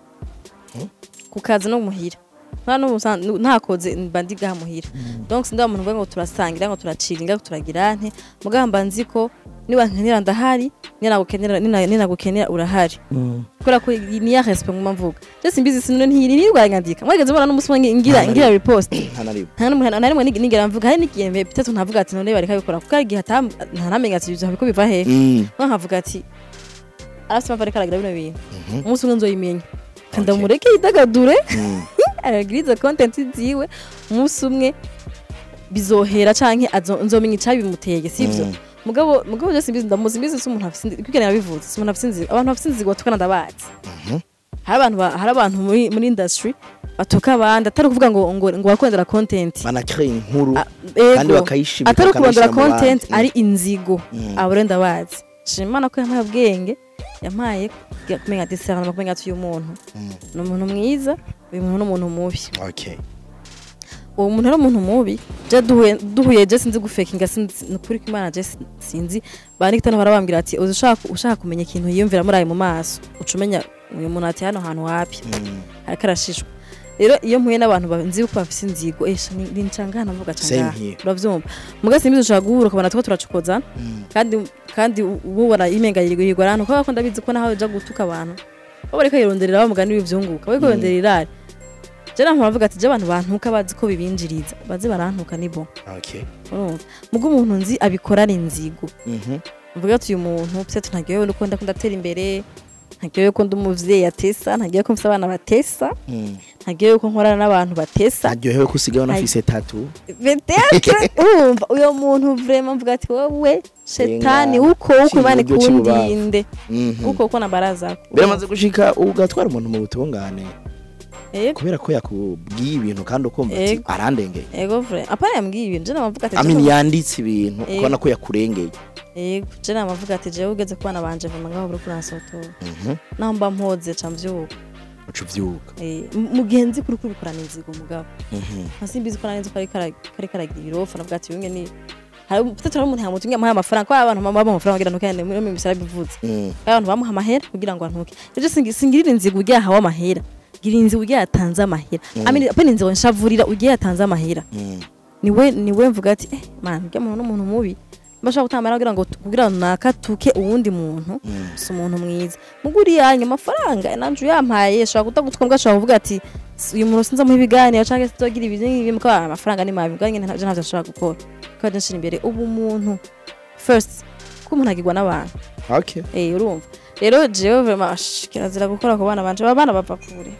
ku kazi no muhira, nta ntakoze mba ndi gaha muhira. Donc sindi wa muntu uvuga ngo turasangira, ngo turaciringa, ngo turagira nte. Mugabo mba nzi ko niba nkenera ndahari, ninagukenera urahari, kubera ko ni ya respect nguma mvuga. Je Simbizi sinone ntiyirwa nyandika, mwageze mbona n'umunsi umwe ngira repost? Nta na rimwe. Nta n'umwe, nta rimwe nigera mvuga. Hari n'igihe mbe peut-être ntavuga ati none bareka bikora, kuko hari igihe ntanamenya ati ibyo biko biva hehe. Nkavuga ati arafite impamvu ariko aragira bino bintu, umunsi umwe nzoyimenya kandi mureke yidagadure, aragira izo content ziwe, umunsi umwe bizohera canke nzomenya icabimuteye, sivyo? Mugabo je Simbizi ndamuzi. Simbizi si umuntu afise, kugira nabivuze, si umuntu afise inzigo. Abantu bafise inzigo batukana ndabazi. Hari abantu muri industry batuka abandi atari ukuvuga ngo bakondera content. Banacrée inkuru Ah, ego. kandi bakayishimika, Atari ukurondera bakanayishyira mu content, bandi. ari inzigo. Abo rero ndabazi. Shima Imana ko yampaye ubwenge, yampaye kumenya discernement, kumenya ati uyu muntu ni umuntu mwiza, uyu muntu ni umuntu mubi. Uwo muntu ari umuntu mubi, je duhuye je sinzi gufekinga, sinzi nukuri ko Imana je sinzi. Banikita barabambwira ati uzi ushaka kumenya ikintu yiyumvira muri ayo mu maso, uca umenya uyu muntu ati hano hantu wapi ariko arashishwa. Rero iyo mpuye n'abantu nzi ko bafise inzigo, esha ni ncangana mvuga Same cangana. here. Uravyumva? Muga Simbizi ushaka guhura ukabona tuko turacokozana, kandi ububona imenga yirirwa ahantu, kubera ko ndabizi ko naho uja gutuka abantu bo bariko yironderera wa mugani w'ivyunguka, bariko yironderera irari. Je naho bavuga ati je abantu bantuka bazi ko bibinjiriza, bazi barantuka ni bon. Urumva, mugo umuntu nzi abikora ari inzigo, mvuga ati uyu muntu peut-être ntaryohewe nuko ndakunda atera imbere. Ntaryohewe ko ndi umuvyeyi atesa, ntaryohewe ko mfise abana batesa, ntaryohewe ko nkorana n'abantu batesa. Ntaryohewe ko usigaye unafise tattoo. Peut-être urumva uyo muntu vraiment mvuga ati wowe shetani uko uko Imana ikundinde uko uko na baraza. Biramaze gushika ugatwara umuntu mu butungane kubera ko yakubwiye ibintu kandi ukumva ati arandengeye. Ego vrai, apana yambwiye ibintu, je namavuga ati Amin yanditse ibintu ukabona ko yakurengeye. Ego, je namavuga ati jewe ugeze kubana banje vraiment ngaho buri kuransotora. Naho mba mpoze ca mvyuka. Uca uvyuka. Mugenzi kuri kubikorana inzigo mugabo. Nkasimbizi ko narinzi ko ari karagira ibirofa, navuga ati bimwe ni hari peut-être hari umuntu yamutumye amuha amafaranga, ko abantu baba amafaranga kugira ntuke muri misara bivuze. Abantu bamuha amahera kugira ngo antuke. Rero singirira inzigo ugiye ahawe amahera. Gira inzigo ugiye atanze amahera. Amini apana inzigo nshavurira ugiye atanze amahera. Niwe mvuga ati man ujya muntu n'umuntu mubi. Bashaka gutamara kugira ngo kugira nakatuke uwundi muntu si umuntu mwiza. Muguri yanyu amafaranga nanje yampaye shaka kutagutwa mbwa shaka kuvuga ati uyu muntu sinza muha ibiganiro canke sinzogira ibintu n'ibi ko amafaranga ni mabi mbwa nyene ntavyo nshaka gukora. Ko nshira imbere ubu muntu first ko umuntu agirwa n'abantu. Okay. Urumva. Rero jewe vraiment kirazira gukora ku bana banje abana bava kure.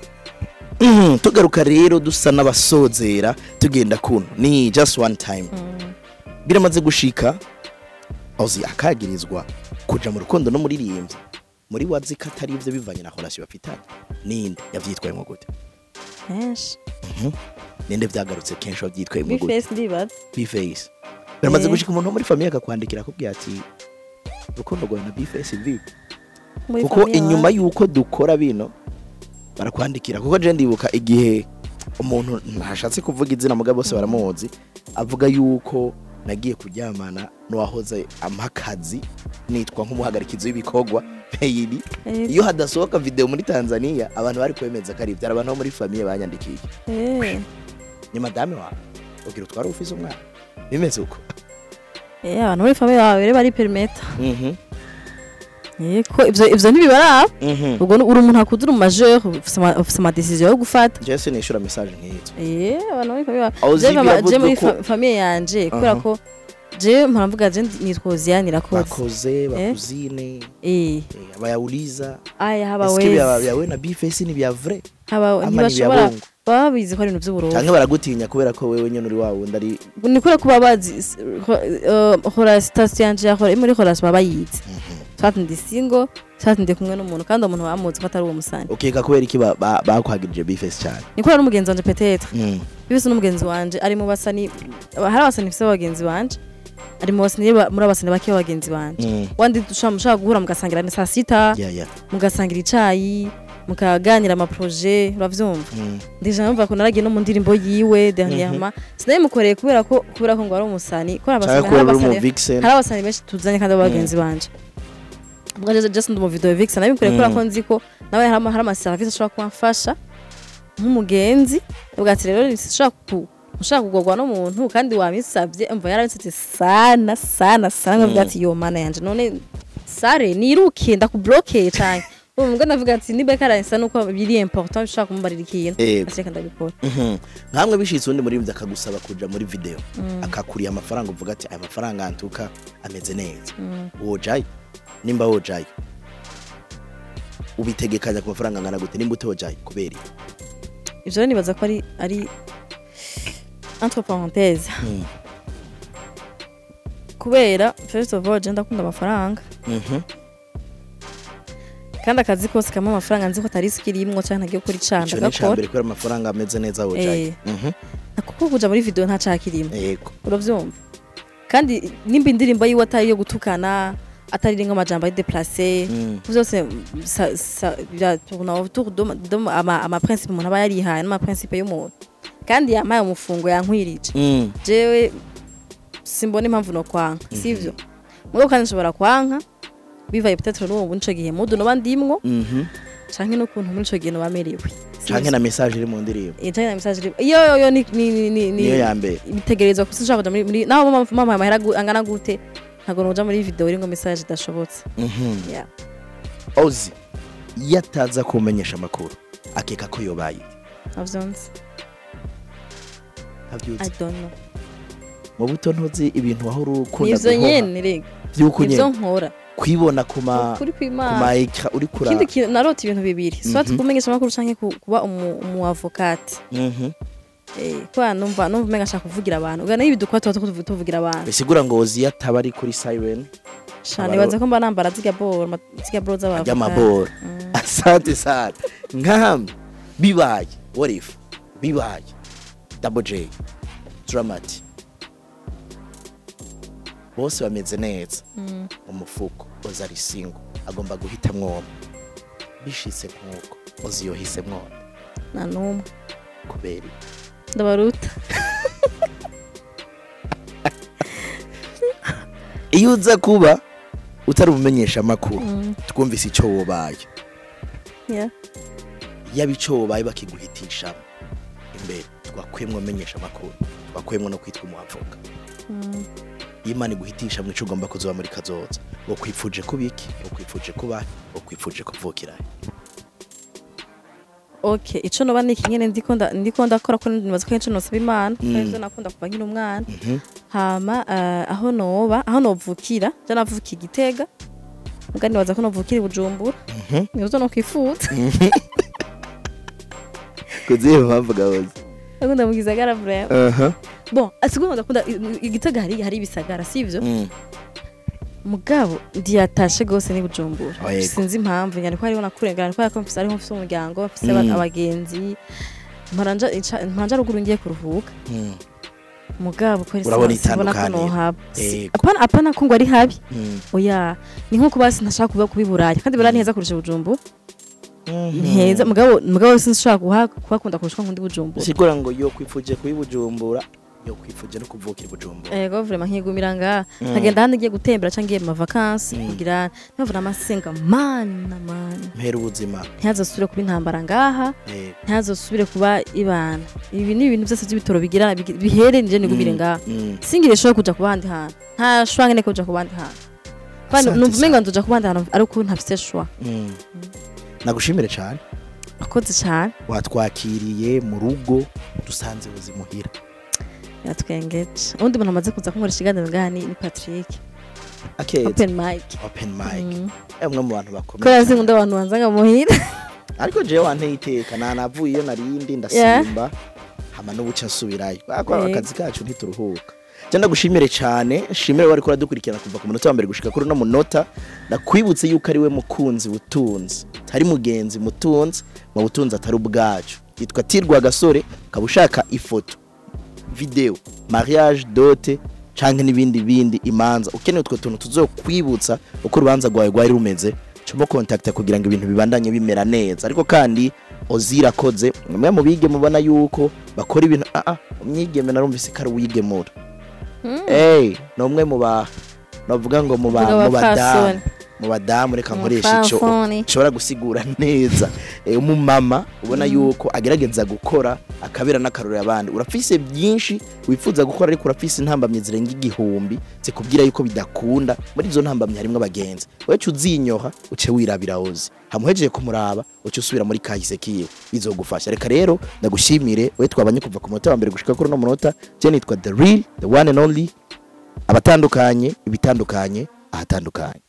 Tugaruka rero dusa n'abasozera tugenda kuno ni just one time. Biramaze gushika Ozi akagirizwa kuja mu rukundo no muririmbyi muri wazi ko atari ivyo bivanye na relation bafitanye ninde yavyitwaye mu gute? Kenshi. Ninde vyagarutse kenshi wavyitwaye mu gute? B-Face ndibaza. B-Face. Biramaze gushika umuntu muri famille akakwandikira akubwira ati urukundo rwawe na B-Face vipi? Kuko inyuma yuko dukora bino barakwandikira, kuko je ndibuka igihe umuntu ntashatse kuvuga izina mugabo bose baramuzi avuga yuko nagiye kuryamana n'uwahoze amakazi nitwa nk'umuhagarikizi w'ibikorwa Peyiri. Iyo hadasohoka video muri Tanzania abantu bari kwemeza ko ari ibyo, abantu bo muri famille banyandikiye. Ni madame wawe ugira utwara ufise umwana bimeze uko. Abantu muri famille bawe bari permettre. Ko ivyo ntibibara. Ubwo uri umuntu akudura majeur ufise ama decision yo gufata. Je sinishura message nk'izo. Abantu muri famille je muri famille yanje kubera ko je mpamvuga je nitwa Oziane Irakoze. Bakoze bakuzine. Abayauliza. Aya haba wese. Eske byawe na B-Face ni bya vrai? Haba ntibashobora baba bizi ko ari ibintu by'uburofa. Canke baragutinya kubera ko wewe nyene uri wa wundi ari ni kubera ko babazi hora station yanje yakora muri hora baba yize. Twati ndi single, twati ndi kumwe n'umuntu kandi umuntu bamuzi ko atari uwo musani. Ukeka kubera iki bakwagirije B-Face cyane? Ni kubera n'umugenzi wanje peut-être. B-Face n'umugenzi wanje ari mu basani, hari abasani bafise abagenzi banje. Ari mu basani muri abasani bake abagenzi banje. Wandi dushaka guhura mugasangira ni saa sita. Mugasangira icayi, mukaganira ama projet, uravyumva. Ndije numva ko naragiye no mu ndirimbo yiwe dernièrement. Sinayimukoreye kubera ko ngo ari umusani, ko abasani hari abasani benshi tuzanye kandi abagenzi banje. Mbwa just ndi mu video Vixen nabikore kubera ko nzi ko nawe hari ama service ashobora kumfasha nk'umugenzi. Ubwo ati rero ushaka kugorwa n'umuntu kandi wamisavye umva yaransitse sana sana sana nkavuga ati yo mana yanje none sare niruke ndakubloke cyane. Ubwo ndavuga ati niba karansa nuko biri important ushaka kumbarira ikintu aseka ndabikora. Nkamwe bishitse undi muri akagusaba kuja muri video akakuriya amafaranga uvuga ati aya mafaranga antuka ameze neza. Wojaye nimba wojaye ubitegekanya ku mafaranga angana gute nimba utojaye kubera ivyo nibaza ko ari entre parenthèses. Kubera first of all je ndakunda amafaranga. Kandi akazi kose kama amafaranga nzi ko atari risk irimwo canke ntagiye gukora icanda gakora. Ico kubera amafaranga ameze neza wojaye. Kuko kuja muri video nta cakirimo. Yego. Uravyumva. Kandi nimba indirimbo yiwe atari yo gutukana atari ringo amajambo ari déplacé byose ça tourne autour de ama principe umuntu aba yarihaye n'ama principe y'umuntu. Kandi yamaye umufungo yankwirije. Jewe simbona impamvu no kwanka, sivyo? Mugabo kandi nshobora kwanka bivaye peut-être n'uwo nico gihe mudu no bandimwo. Canke no kuntu muri ico gihe no bamerewe. Canke na message iri mu ndirimbo. Canke na message iri. Yo ni niyo ya mbere. Bitegerezwa kuko sinshaka kuja muri naho mama amahera angana gute ntago noja muri video iri ngo message idashobotse. Yeah. Ozi yataza kumenyesha amakuru akeka ko yobaye. Avyonse. I don't know. Mu buto ntuzi ibintu wahora ukunda Nivyo guhoha nyene rega. Vy'uko Nivyo nyene nkora. Kwibona kuma Kuri kuma kw'Imana. Écran uri kura. Ikindi kintu, narota ibintu bibiri, soit kumenyesha amakuru canke kuba umu avocat. Kubera numva umenga nshaka kuvugira abantu, ugana ibi dukora tuba tuvugira abantu. Bisigura ngo Ozi ataba ari kuri Siren. Shane, nibaza ko mba nambara zirya boro, zirya boro z'abavocat. Ry'amaboro. Asante sana. Nkahamwe bibaye, what if bibaye Double J, Dramati, bose bameze neza mu mufuko, Ozi ari single, agomba guhitamwo umwe, bishitse nk'uko Ozi yohisemwo umwe? Nta n'umwe. Kubera iki? Ndabaruta. Iyo uza kuba utari umumenyesha amakuru, twumvise icyo wobaye. Yaba icyo wobaye bakiguhitisha imbere, twakwemwo amenyesha amakuru, twakwemwo no kwitwa umuavoka. Iyo Imana iguhitisha mu ico ugomba kuzoba muri kazoza, wokwipfuje kuba iki? Wokwipfuje kuba, wokwipfuje kuvukira he? Okay, ico noba ni iki nyene ndiko ndakora, ko nibaza ko ico nosaba Imana, ko ivyo nakunda kuva nkiri umwana. Hama aho noba, aho novukira, je navukiye i Gitega, muga nibaza ko novukira i Bujumbura. Nivyo nokwifuza. Kuzihe mpamvu gahoze? Ndakunda mu gisagara vraiment. Bon, asiguma ndakunda i Gitega, hari ibisagara, sivyo? Mugabo ndiyatashe gose ni Bujumbura. Oh, yego. Sinzi impamvu nyane ko hariho nakurengana, ko mfise, ariho mfise umuryango, mfise abagenzi, mpora ruguru ngiye kuruhuka. Mugabo ko Urabona simbona ko itandukaniro. nohaba. Yego. Apana ko ngo ari habi, oya, ni nko kuba ntashaka kuba kuba i Buraya, kandi Buraya ni heza kurusha Bujumbura, ni heza, mugabo sinshobora kuhakunda kurusha uko nkunda i Bujumbura. Sigura ngo yo kwifuje kuba i Bujumbura, yo kwifuje no kuvukira i Bujumbura. Ego, vraiment, nkigumira ngaha, nkagenda handi ngiye gutembera canke ngiye mu mavacances, kugira mpamvu namasenga Mana, Mana, Mpera ubuzima. Ntihazosubire kuba intambara ngaha, ntihazosubire kuba ibana, ibi ni ibintu byose by'ibitoro bigirana bihere, nije nigumire ngaha. Singire shoye kuja ku bandi hantu, nta choix ngene kuja ku bandi hantu. Kandi Asante numva umenga sana. nzoja ku bandi hantu ariko ntafise choix. Nagushimire cyane. Akoze cyane. Watwakiriye mu rugo, dusanze buzimuhira. Yatwengeje. Undi muntu amaze kuza kunkoresha ikiganiro ngaha ni Patrick. Akeza. Open mic. Open mic. Umwe mu bantu bakomeye Kubera cyane. sinkunda abantu banzanga muhira. Ariko jewe wanteye iteka, nanavuye iyo narindi ndasimba, hama n'ubuca nsubirayo kubera ko akazi kacu ntituruhuka. Je ndagushimire cyane, nshimire wari kuradukurikirana kuva ku munota wa mbere gushika kuri uno munota. Ndakwibutse yuko ari we mukunzi butunzi, atari mugenzi mutunzi mu butunzi atari ubwacu, yitwa Tirwa Gasore. Ukaba ushaka ifoto, video, mariage, dote canke n'ibindi bindi, imanza, ukeneye utwo tuntu tuzokwibutsa uko urubanza rwawe rwari rumeze, camo contacta kugira ngo ibintu bibandanye bimera neza. Ariko kandi Ozirakoze, umwe mu bige mubona yuko bakora ibintu, umwigeme narumvise ko ari uwigemura. Ni umwe mu ba navuga ngo Vuga mu badamu, abapfasoni. Mu badamu, reka nkoresha ico Umupfasoni. nshobora gusigura neza. Umumama ubona yuko agerageza gukora akabera n'akarorero abandi. Urafise byinshi wifuza gukora, ariko urafise intambamyi zirenga 1000 zikubwira yuko bidakunda. Muri izo ntambamyi harimwo abagenzi. Wewe uzinyoha uce wirabira Ozi, hamuhejeje kumuraba uce usubira muri kahise kiwe, bizogufasha. Reka rero ndagushimire wewe twabanye kuva ku munota wa mbere gushika kuri uno munota. Je nitwa The Real, the one and only, abatandukanye, ibitandukanye, ahatandukanye.